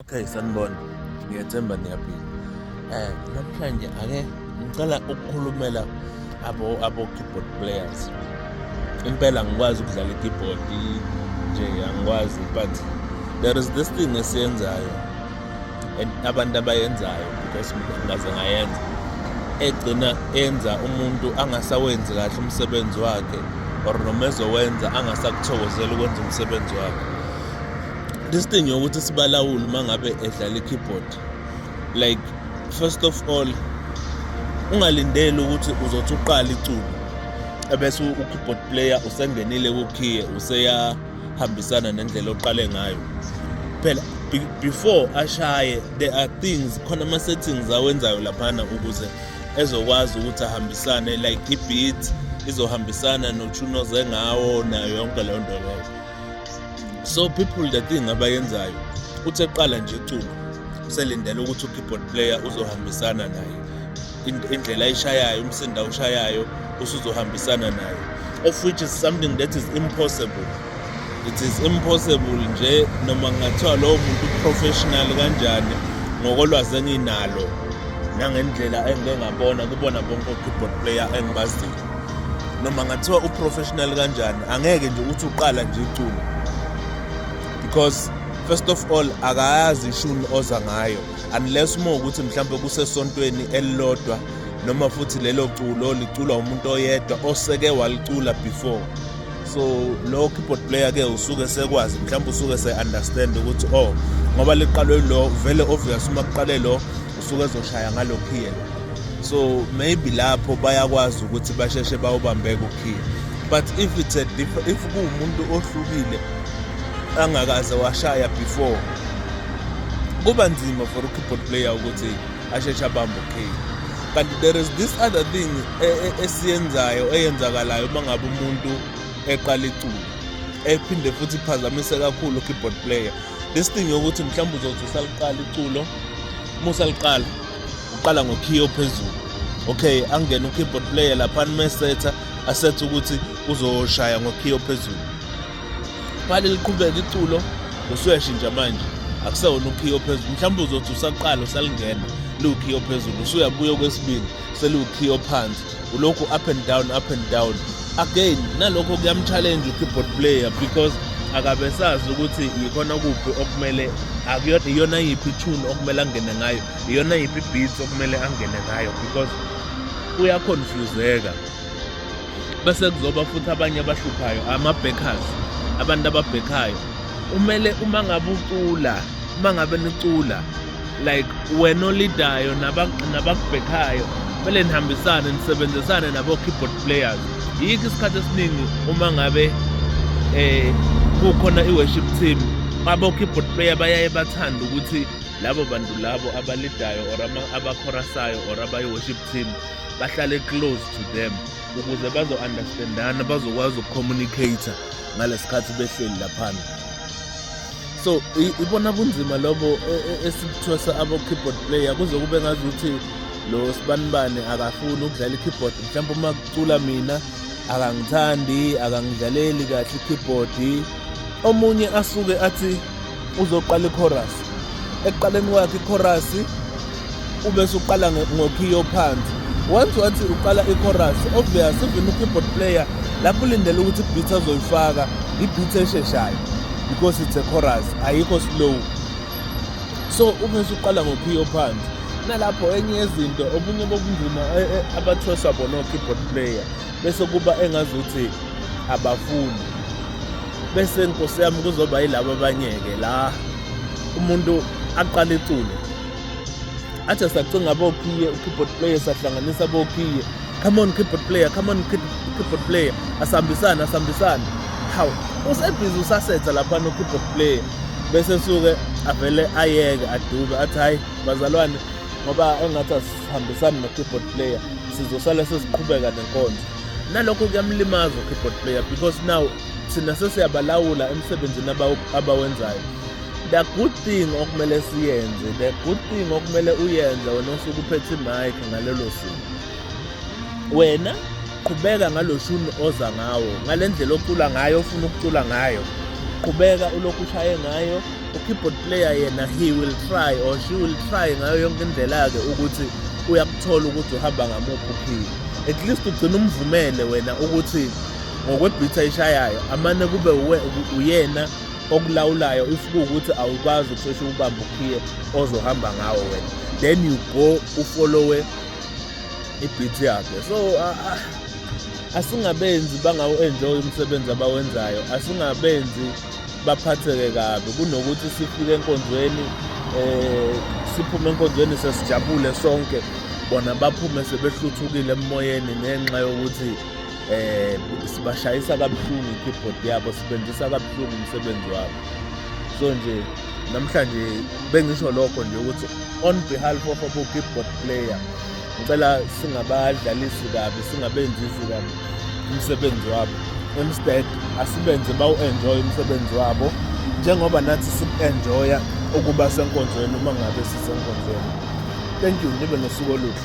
Okay, sanibona. Ngiyethemba niyaphila. Namhlanje ake ngicela ukukhulumela abo keyboard players. Impela ngikwazi ukudlala i-keyboard nje, angikwazi, but there is this thing esiyenzayo and abantu abayenzayo, because mina ngaze ngayenza, egcina enza umuntu angasawenzi kahle umsebenzi wakhe, or noma ezowenza angasakuthokozela ukwenza umsebenzi wakhe. This thing yokuthi sibalawule uma ngabe edlala i-keyboard, like, first of all, ungalindeli ukuthi uzothi uqala iculo ebese u-keyboard player usengenile kukhiye, useyahambisana nendlela oqale ngayo. Phela before ashaye, there are things khona, ama-settings awenzayo laphana ukuze ezokwazi ukuthi ahambisane, like i-beat izohambisana no-tune oze ngawo, nayo yonke leyo nto leyo. So people, the thing abayenzayo, uthi eqala nje iculo, uselindele ukuthi u-keyboard player uzohambisana naye, indlela ayishayayo, umsindo awushayayo, usuzohambisana nayo, of which is something that is impossible. It is impossible nje, noma kungathiwa lowo muntu professional kanjani. Ngokolwazi enginalo nangendlela engike ngabona kubona bonke o-keyboard player engibaziyo, noma ngathiwa u-professional kanjani, angeke nje uthi uqala nje iculo, because first of all akayazi ishuni oza ngayo, unless uma ukuthi mhlawumbe kusesontweni elilodwa, noma futhi lelo culo liculwa umuntu oyedwa oseke walicula before. So lo keyboard player ke usuke sekwazi, mhlawumbe usuke se-understand ukuthi, oh, ngoba liqalwe lo, vele obvious uma kuqale lo usuke ezoshaya ngalo khiye lo. So maybe lapho bayakwazi ukuthi basheshe bawubambeke ukhiye, but if it's a different, if kuwumuntu ohlukile angakaze washaya before, kuba nzima for u-keyboard player ukuthi asheshe abambe ukhiye. Kanti there is this other thing esiyenzayo, eyenzakalayo uma ngabe umuntu eqala iculo, ephinde futhi iphazamise kakhulu keyboard player. This thing yokuthi mhlawumbe uzothi usaliqala iculo, uma usaliqala uqala ngokhiye ophezulu. Okay, angene u-keyboard player laphana, mesetha, asethe ukuthi uzoshaya ngokhiye ophezulu. Phale liqhubeka iculo, usuyashintsha manje, akusewona ukhiye ophezulu. Mhlawumbe uzothi usaqala, usalingena, liwukhiye ophezulu, usuyabuya okwesibili seliwukhiye ophansi. Ulokhu up and down, up and down again. Nalokho kuyam-challenge u-keyboard player, because akabe sazi ukuthi yikhona kuphi okumele, akuyona iyona yiphi tune okumele angene ngayo, iyona yiphi beat okumele angene ngayo, because uyaconfuseka. Bese kuzoba futhi abanye abahluphayo, ama-backers, abantu ababhekhayo. Umele uma ngabe ucula, uma ngabe nicula, like wena olidayo nabakubhekhayo, kumele nihambisane, nisebenzisane nabo-keyboard players. Yikho isikhathi esiningi uma ngabe kukhona i-worship team, abo-keyboard player bayaye bathande ukuthi labo bantu labo abalidayo or abachorusayo or abayi-worship team bahlale close to them, ukuze bazo-understandana, bazokwazi ukucommunicate ngalesikhathi behleli laphana. So ibona bunzima lobo esibuthwesa abo-keyboard player, kuze kube ngazuthi lo sibanibani akafuni ukudlala i-keyboard, mhlawumbe uma kucula mina akangithandi, akangidlaleli kahle i-keyboard. Omunye asuke athi uzoqala i-chorus, ekuqaleni kwakhe i-chorus ube usuqala ngokhiye phansi. Once wathi uqala i-chorus, obvious even u-keyboard player lapho ulindele ukuthi i-beat azoyifaka i-beat esheshayo, because it's a chorus, ayikho slow. So ube usuqala ngokhiye phansi. Nalapho enye yezinto, obunye bobunzima abathweswa bona o-keyboard player, bese kuba engazuthi abafuni. Bese, nkosi yami, kuzoba yilabo abanye-ke la umuntu aqala iculo, athi asacinga abokhiye, u-keyboard player sahlanganisa abokhiye, "Come on, keyboard player, come on, keyboard player, asihambisane, asihambisane." Hawu, usebhizi, usasetha laphana u-keyboard player, bese suke avele ayeke, adube, athi, "Hayi bazalwane, ngoba engathi asihambisani no-keyboard player, sizosala sesiqhubeka nenkonzo." Nalokho kuyamlimaza u-keyboard player, because now thina sesiyabalawula emsebenzini abawenzayo. The good thing okumele siyenze, the good thing okumele uyenze wena osuke uphethe imic ngalelo suku, wena qhubeka ngalo shuni oza ngawo, ngale ndlela ocula ngayo, ofuna ukucula ngayo, qhubeka ulokhu ushaye ngayo. U-keyboard player yena, he will try or she will try ngayo yonke indlela-ke ukuthi uyakuthola ukuthi uhamba ngamuphi ukhiye. At least ugcina umvumele wena ukuthi ngokwe-beat ayishayayo amane kube uyena okulawulayo. If kuwukuthi awukwazi ukusheshe ubambe ukhiye ozohamba ngawo wena, then you go u-followe i-beat yakhe. So asingabenzi bangawu-enjoy umsebenzi abawenzayo, asingabenzi baphatheke kabi. Kunokuthi sifike enkonzweni, siphume enkonzweni sesijabule sonke, bona baphume sebehluthukile emoyeni ngenxa yokuthi sibashayisa kabuhlungu i-keyboard yabo, sibenzisa kabuhlungu umsebenzi wabo. So nje namhlanje bengisho lokho nje ukuthi on behalf of abo keyboard player, ngicela singabadlalisi kabi, singabenzisi kabi umsebenzi wabo. Instead asibenze bawu-enjoy umsebenzi wabo njengoba nathi siku-enjoya ukuba senkonzweni uma ngabe sisenkonzweni. Thank you, nibe nosuku oluhle.